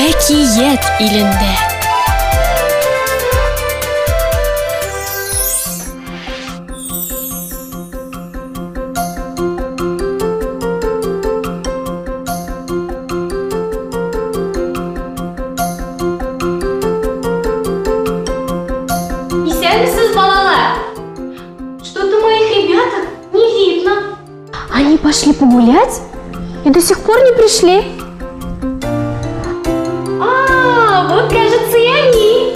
Әкият илендә. Исәнмесез, балалар! Что-то моих ребяток не видно. Они пошли погулять и до сих пор не пришли. А, вот, кажется, и они.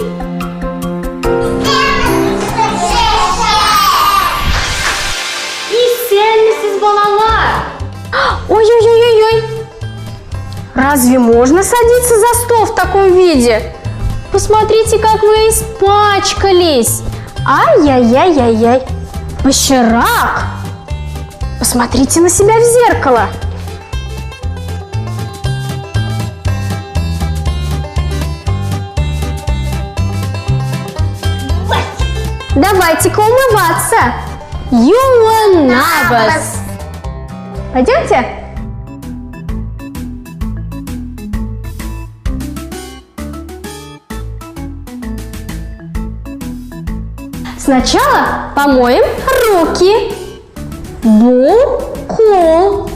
Исәнмесез, балалар! Ой-ой-ой-ой-ой! Разве можно садиться за стол в таком виде? Посмотрите, как вы испачкались! Ай-яй-яй-яй-яй! Пощерак! Посмотрите на себя в зеркало! Давайте-ка умываться! Юланабас! Пойдемте? Сначала помоем руки. Бу-кул.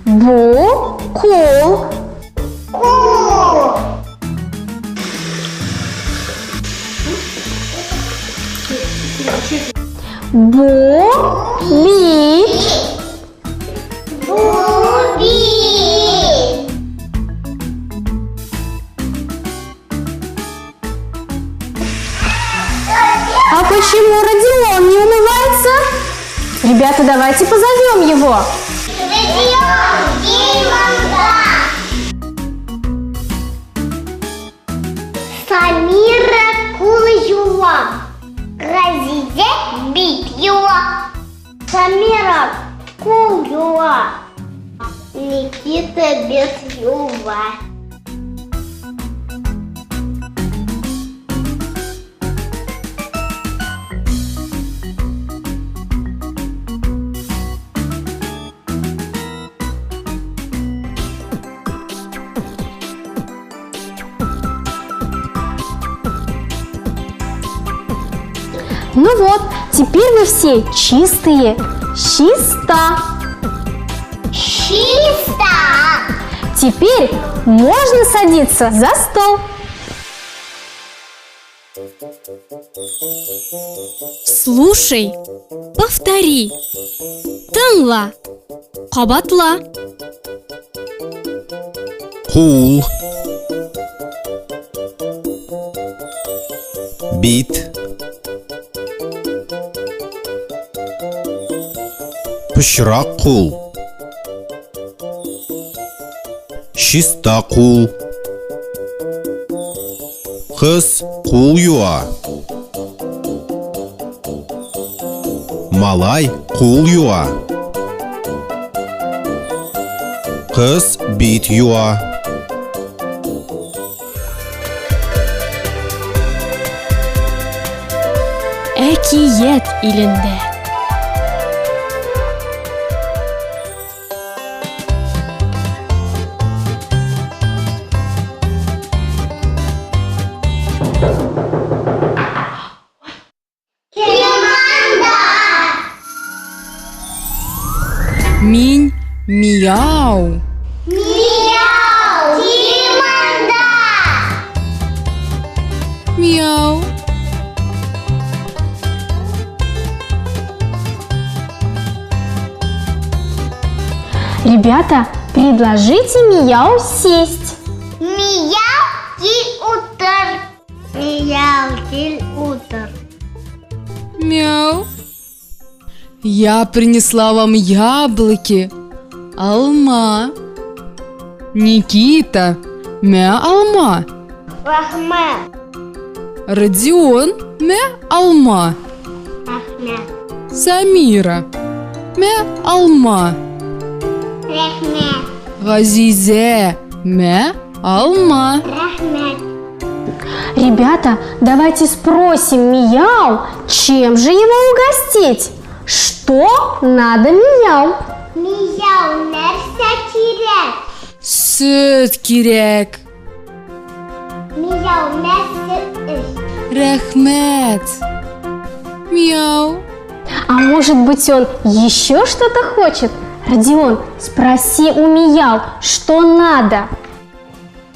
Бу-кул. Бу-би. А почему Родион не умывается? Ребята, давайте позовем его. Самира кул юа. Газизә бит юа. Самира кул юа. Никита бит юа. Ну вот, теперь вы все чистые. Чисто. Чисто. Теперь можно садиться за стол. Слушай, повтори. Тыңла, кабатла. Кул. Бит. Пычрак кул. Чиста кул. Кыз кул юа. Малай кул юа. Кыз бит юа. Әкият илендә. Мин мияу. Мияу. Ким анда? Мияу. Ребята, предложите Мияу сесть. Мияу кил утыр. Мияу кил утыр. Мяу. Я принесла вам яблоки. Алма. Никита. Мя алма. Рәхмәт. Родион. Мә алма. Рәхмәт. Самира. Мә алма. Рәхмәт. Газизә. Мә алма. Рәхмәт. Ребята, давайте спросим Мияу, чем же его угостить? Что надо Мияу? Мияу нәрсә кирәк? Сөт кирәк. Мияу, мә сөт эч. Рәхмәт. Мяу. А может быть, он еще что-то хочет? Родион, спроси у Мияу, что надо?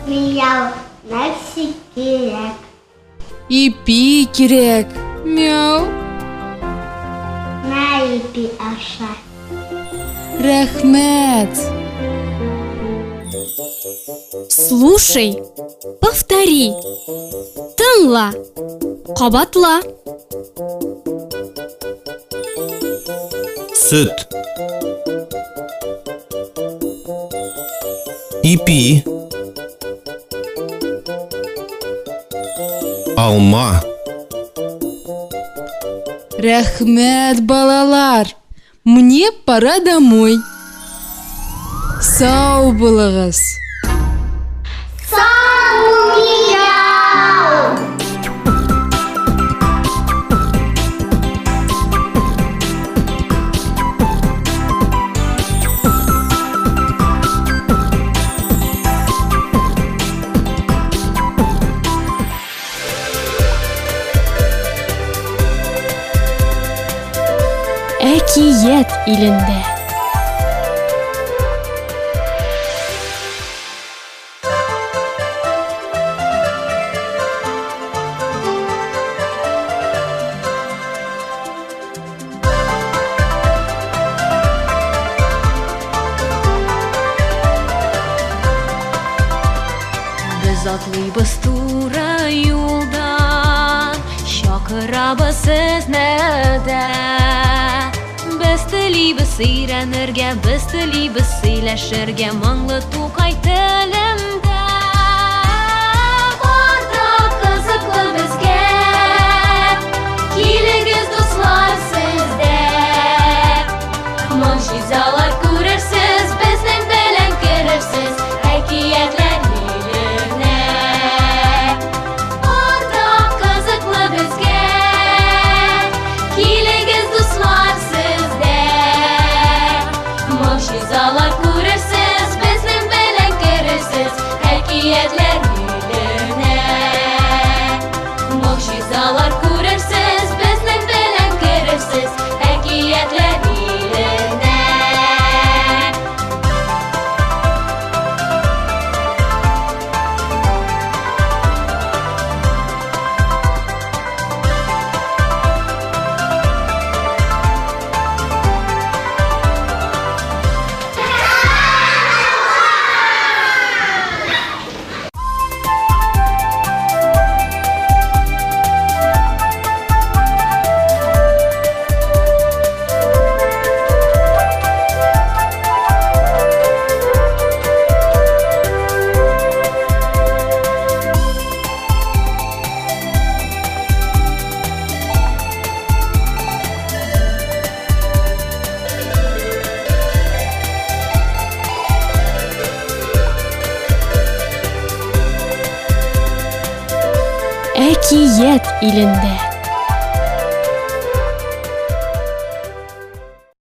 Мияу, нәрсә кирәк? Ипи кирәк. Мяу. Мә ипи аша. Рәхмәт. Слушай, повтори. Тыңла, кабатла. Сөт. Ипи. Алма. Рәхмәт, балалар. Мне пора домой. Сау булыгыз. Сау бул, Мияу! Әкият илендә. Без атлыйбыз туры юлдан, Чакырабыз сезне дә. Без телибез өйрәнергә, без телибез сөйләшергә моңлы Тукай телендә. Бар да кызыклы безгә, килегез, дуслар, сез дә. Могҗизалар күрерсез, безнең белән керерсез әкиятләр иленә. Бар да кызыклы безгә, килегез, дуслар, сез дә. Могҗизалар күрерсез, безнең белән керерсез әкиятләр иленә. Могҗизалар күрерсез, безнең белән керерсез әкиятләр иленә. Әкият илендә.